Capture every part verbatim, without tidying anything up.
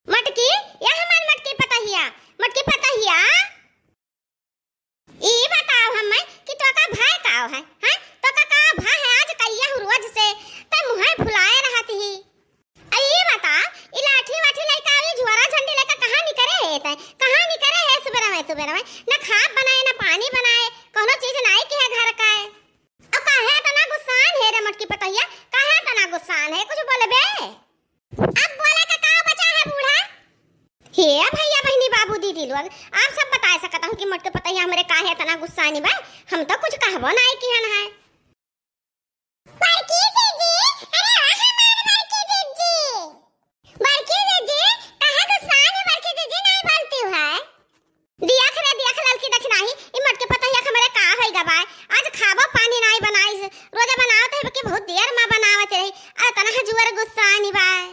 मटकी, या हमार मटकी पतहिया, मटकी पतहिया, ई बताओ हम्मे कि तोका भय काव है, हैं? तोका का भय है? आज कहिया हूँ रोज से, तै मुँहे फुलाए रहत ही। आ ई बता, ई लाठी वाठी लइका, ई झोरा झंडी लइका कहाँ निकरे है तै? कहाँ निकरे है सुबेरवे सुबेरवे? ना खाब बनाए, ना पानी बनाए, कौनो चीज नाई के है घर का है। अब काहे तना गुस्सान है रे मटकी पतहिया? काहे तना गुस्सान है? कुछ बोलबे? अब बोले के का बचा है बूढ़ा? हे भैया बहिनी बाबू दीदी लोग, आप सब बताए सकत हो कि मटकी पतहिया हमरे काहे तना गुस्सानी बा? हम तो कुछ कहबो नाई किहन है। बड़की जीजी, अरे ओ हमार बड़की जीजी। बड़की जीजी, काहे गुस्सान है बड़की जीजी, नहीं बोलती है? दियाख रे दियाख ललकी दखिनाही, ई मटकी पतहिया के हमरे का होई गबाय? आज खाबो पानी नाई बनाइस, रोजा बनावत है कि बहुत देर मा बनावत रही। अरे तना हजूर गुस्सानी बाय।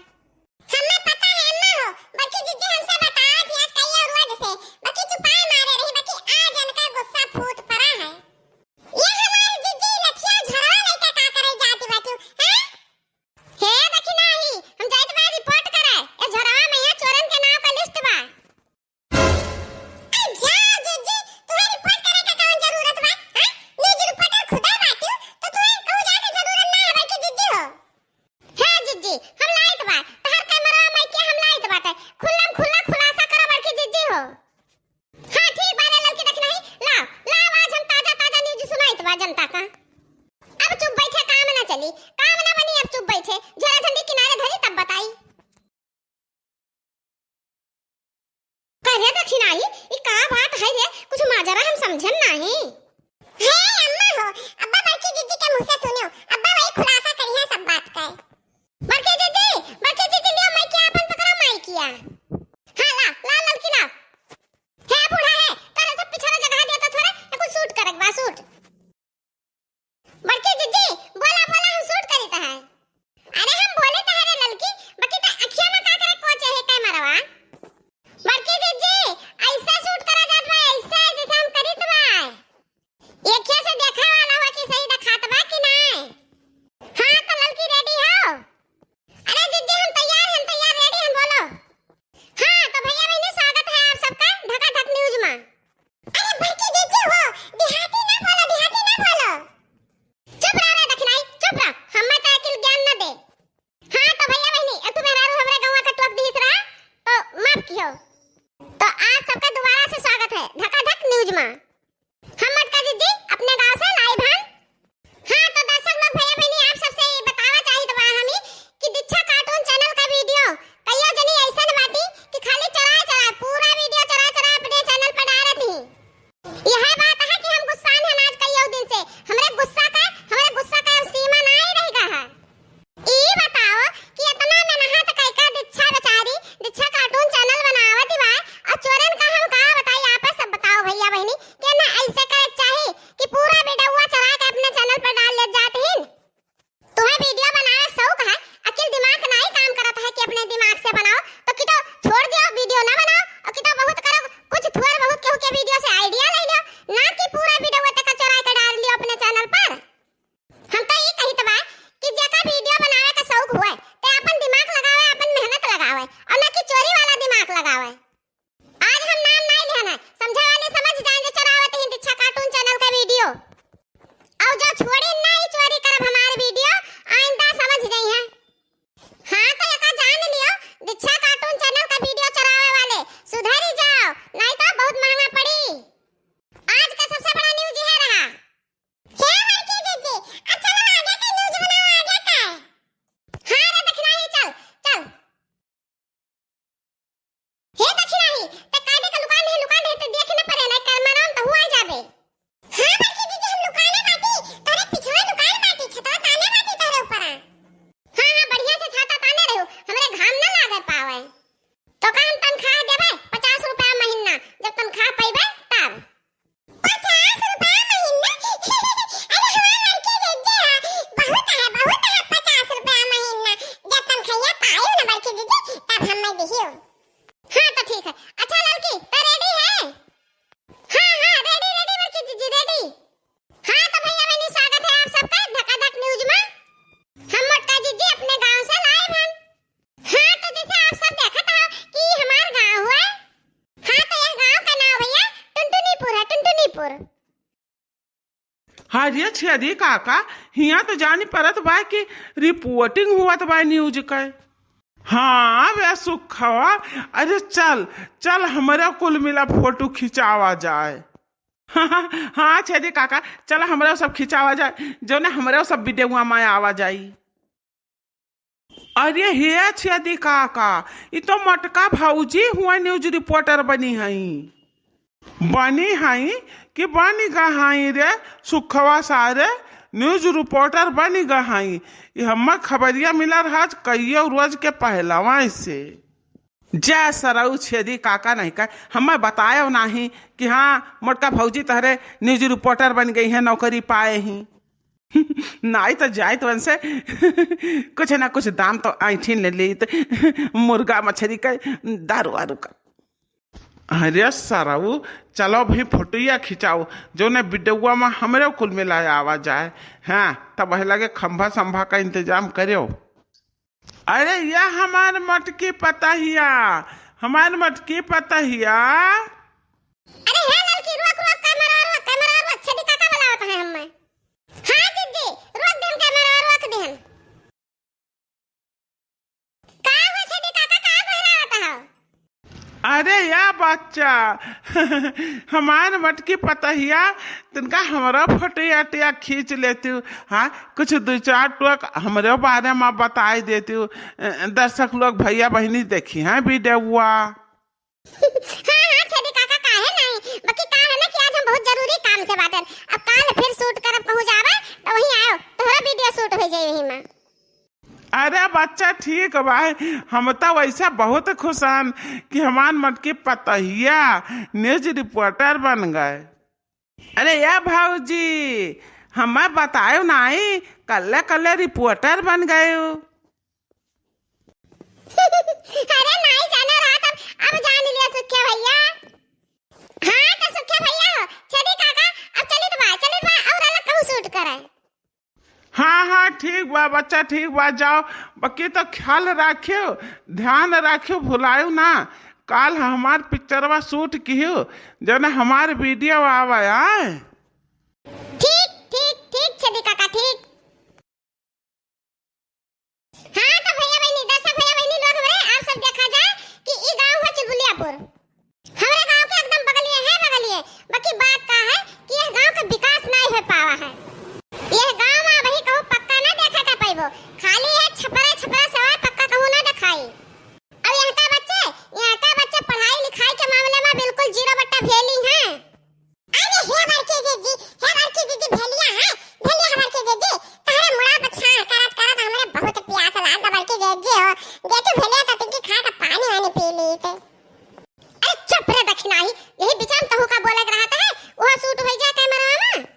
हम्मे पता है अम्मा हो, बड़की जीजी हमसे बतावत ही आज कहिया रोज से, बाकी चुपाए मारे रही, बाकी आज इनका गुस्सा फूट पड़ा है। ये हमार जीजी लठिया झरवा लइके का करे जाती बाटू, हैं? हे दखिनाही, हम जाइत बा रिपोर्ट करे। ए झरवा में ये चोरन के नाव का लिस्ट बा। अच्छा जीजी, तुहे रिपोर्ट करे के कौन जरूरत बा? हैं? न्यूज रिपोर्टर खुदे बाटू, तो तुहे कहूँ जाके जरूरत ना है बड़की जीजी हो। हे जीजी, हम लाइत बा, तहर कैमरा माइक के हम लाइत बाटे, खुल्लम खुल्ला खुलासा करो बड़की जीजी हो। हाँ, ठीक बा रे ललकी दखिनाही, लाव, लाव, आज हम ताजा, ताजा न्यूज सुनाइत बा जनता का। अब चुप बैठे काम ना चली, काम ना बनी, अब चुप बैठे, झोरा झंडी किनारे धरी तब बताई। का रे दखिनाही, ई का बात है रे? कुछ माजरा हम समझन नाही। हे अम्मा हो, अब्बा बड़की जीजी के मुँह से सुनियो, अब्बा वही खुलासा करी है सब बात का। बड़की जीजी, बड़की जीजी लियो माइक के आपन पकड़ो माइक किया। हाँ, ला, ला ललकी ला। हे बूढ़ा है, तोरे सब पिछड़ा जगह दिया तो थोड़े, ये कुछ शूट करक बा, शूट। बड़की जीजी, बोला, बोला, हम शूट करी त है। अरे हम बोले त है रे ललकी, बाकी त अखिया में का करे कोचे है कैमरवा? बड़की जीजी, ऐसे शूट करा जात बा, ऐसे जैसे हम करीत बा। एखे से देखे वाला हुआ कि सही देखात बा कि नाय? हाँ, तो ललकी रेडी हो? अरे जीजी, हम तैयार हैं, तैयार, रेडी हैं, बोलो। हाँ, तो भैया बहिनी, स्वागत है आप सबका धकाधक न्यूज में। अरे बड़की जीजी हो, देहाती ना बोलो, देहाती ना बोलो। चुप रह रे दखिनाही, चुप रह, हमें तो अकिल ज्ञान न दे। हाँ, तो भैया बहिनी, एक ठो मेहरारू हमरे गौवा का टोक दीस रहा, तो माफ किहो। तो आप सबका दोबारा से स्वागत है धकाधक न्यूज में। हम मटका जीजी अपने गाँव से लाइव हन। हाँ, तो दर्शक लोग, भैया बहिनी, आप सबसे ई बतावा चाहित बा हमी कि दीक्षा कार्टून चैनल का वीडियो कइयो जनी ऐसन बाटी कि खाली चोराए चोराए, पूरा वीडियो चोराए चोराए अपने चैनल पर डालत ही। यह बात है कि हम गुस्सान हन आज कइयो दिन से, हमरे गुस्सा का, हमरे गुस्सा का अब सीमा नाई रह गा है। ई बताओ कि इतना मेहनत कइके दीक्षा बेचारी, दीक्षा कार्टून चैनल बनावत ही बा, और चोरन का हम का बताई, आप सब बताओ भैया बहिनी, कि ना ऐसे करे चाही कि पूरा वीडियोवा चोरा के अपने चैनल पर डाल ले जात हिन। तुम्हें वीडियो बनावे शौक है, अकिल दिमाग नाई काम करत है कि अपने दिमाग से बनाओ, तो कि तो छोड़ दियो, वीडियो ना बनाओ, और कि तो बहुत करो, कुछ थोड़ बहुत केहू के वीडियो से आइडिया ले लियो, ना कि पूरा वीडियो तक चोरा के डाल लियो अपने चैनल पर। हम तो ई कहित बा कि जेका वीडियो बनावे का शौक हुए, ते अपन दिमाग लगावे, अपन मेहनत लगावे, और ना कि चोरी वाला दिमाग लगावे। आज हम नाम नाई लेना है, समझे वाले समझ जाएंगे, चोरावत ही दीक्षा कार्टून चैनल का वीडियो। और जो छोड़ी ना ई चोरी करब हमारे वीडियो, आइंदा समझ जाई हैं। हाँ, तो एका जान लियो, दीक्षा कार्टून चैनल का वीडियो चोरावे वाले, सुधरी जाओ, नाई तो बहुत महंगा पड़ी। आज का सबसे बड़ा न्यूज यह रहा। हे बड़की जीजी, आ चलो आगे के न्यूज बनाओ, आगे का। हाँ रे दखिनाही, चल, चल। हे दखिनाही, ते काटे का लुकान रहे, लुकान रहे, ते देखे न पड़े, नहीं कर मनाम तो हुआ जाबे। हाँ बड़की जीजी, हम लुकाने बाटी, तोरे पिछवा लुकान बाटी, छतवा ताने बाटी तोरे ऊपरा। हाँ, हाँ, बढ़िया से छाता ताने रहो, हमरे घाम न लागे पावे। तो का हम तनख्वाह देबे पचास रुपया महीना, जब तनख्वाह पइबे तब। पचास रुपया महीना? अरे हमार बड़की जीजी है, बहुत है, बहुत है पचास रुपया महीना। जब तनख्वाह पायो ना बड़की जीजी, तब हमें दिहियो। हाँ तो ठीक है। अच्छा ललकी, तो रेडी है? हाँ, हाँ, रेडी, रेडी बड़की जीजी, रेडी। हाँ तो भैया बहिनी, स्वागत है आप सबका धकाधक न्यूज में। हम मोटका जीजी अपने गांव से लाइव हन। हाँ रे छेदी काका, हियाँ तो जानी परत बा कि reporting हुवत बा news के। हाँ बे सुखवा, अरे चल, चल हमरे कुल मिला फोटो खिंचावा जाए। हाँ छेदी काका, चल हमरे सब खिंचावा जाए, जौने हमरे सब वीडियोवा में आवा जाई। अरे हे छेदी काका, ई तो मोटका भौजी हुआ news reporter बनी हई। बनी हई कि बनी गा हई रे सुखवा सारे, news reporter बनी गा हई। ई हम्मा खबरिया मिला रहा कइयो रोज के पहलवा से। जय सरऊ छेदी काका नहीं का, हम्मा बतायो नाही कि हाँ मोटका भौजी तहरे news reporter बन गई है, नौकरी पाए ही। नाई तो जाइत वन से कुछ ना कुछ दाम तो ऐंठिन ले लीत, मुर्गा मछरी का, दारू वारू का। अरे सरऊ, चलो भाई फोटोया खिंचाओ, जौने वीडियोवा में हमरे कुल मिला आवा जाए। हाँ, तब वही लगे खंभा संभा का इंतजाम करो। अरे या हमार मटकी पतहिया, हमार मटकी पतहिया। अरे हे ललकी, रोक, रोक, कैमरा रोक, कैमरा रोक, छेदी काका बुलावत है हमें। हाँ जिज्जी, रोक देन कैमरा, रोक देन। का हो छेदी काका, का बहरावत हो? अरे या बच्चा, हमार मटकी पतहिया, तनका हमरा फोटो अटिया खींच लेती हूँ। हाँ, कुछ दो चार टोक हमरे बारे में बताई देती हूँ। अ, दर्शक लोग, भैया बहिनी देखी हैं वीडियोवा। हाँ, हाँ, छेदी काका, काहे नहीं? बाकी का है ना कि आज हम बहुत जरूरी काम से बाटन। अब काल फिर shoot करब कहूँ जावे, तो वहीं आयो, तोहरा video shoot हो जाई वहीं में। अरे बच्चा, ठीक बा, हम तो वैसे बहुत खुश हन कि हमार मटकी पतहिया news reporter बन गए। अरे या भौजी, हमें बतायो नाई, कल्ले कल्ले reporter बन गयो। अरे नाई जाना रहत, अब, अब जान लिया सुखिया भैया। हाँ तो सुखिया भैया हो, छेदी काका, अब चलित बा, चलित बा, और अलग कहूँ shoot करे। हाँ, हाँ, ठीक बा बच्चा, ठीक बा, जाओ। बाकी तो ख्याल राखियो, ध्यान राखियो, भुलायो ना। काल हमार पिक्चरवा shoot कियो, जौन हमार वीडियो आवे, आए। ठीक, ठीक, ठीक, छेदी काका, ठीक। हाँ, तो भैया बहिनी, दर्शक भैया बहिनी लोग हमरे, आप सब देखा जाए कि ई गाँव है चुलबुलियापुर। हमरे गाँव के एकदम बगलिए है, बगलिए। बाकी बात का है कि यह गाँव के विकास नहीं हो पावा है। यह गाँव में अबही कहूँ पक्का ना देखे के पाइबो, खाली है छपरा, छपरा सिवाय पक्का कहूँ ना देखाई। अब यहाँ का बच्चे, यहाँ का बच्चे पढ़ाई लिखाई के मामले में बिल्कुल zero बट्टा फेल ही हैं। अरे हे बड़की जिज्जी, हे बड़की जिज्जी, भेलिया है, भेलिया है बड़की जिज्जी, तहरे मुड़ा पर छान करत करत हमरे बहुत प्यास लागल बड़की जिज्जी हो, दे तू भेलिया तो तुमकी खा के पानी वानी पी ली थे। अरे चुप रे दखिनाही, यही बीच में तहू का बोले के रहत है, वो shoot हो जाए कैमरा में।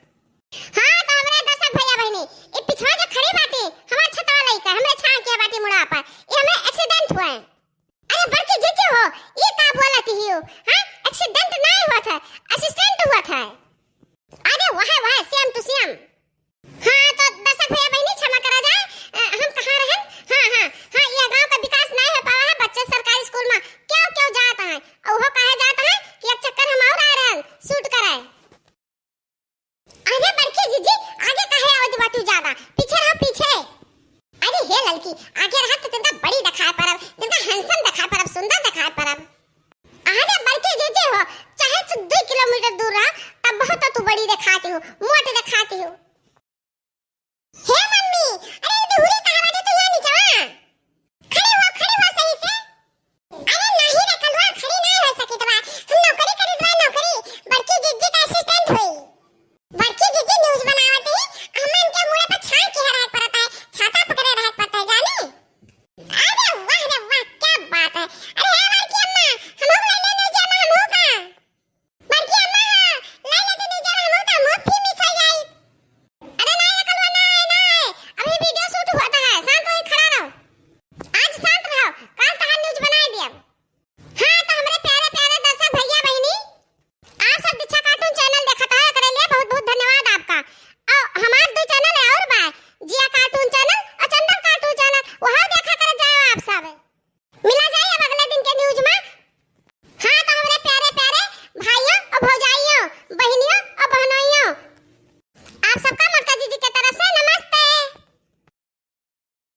हाँ तो हमरे दर्शक भैया बहिनी, ये पिछवा जो खड़ी बाटी, हमार छतवा लइका, हमरे छान के बाटी मुड़ा पर, ये हमरे accident हुआ है। अरे बड़की जिज्जी हो, ई का बोलत हियो? हाँ, accident नाई हुआ था, assistant हुआ था। अरे वाह, वाह, same to same। हाँ, तो दर्शक भैया बहिनी क्षमा करा जाए, अ, हम कहाँ रहन? हाँ, हाँ, हाँ, ये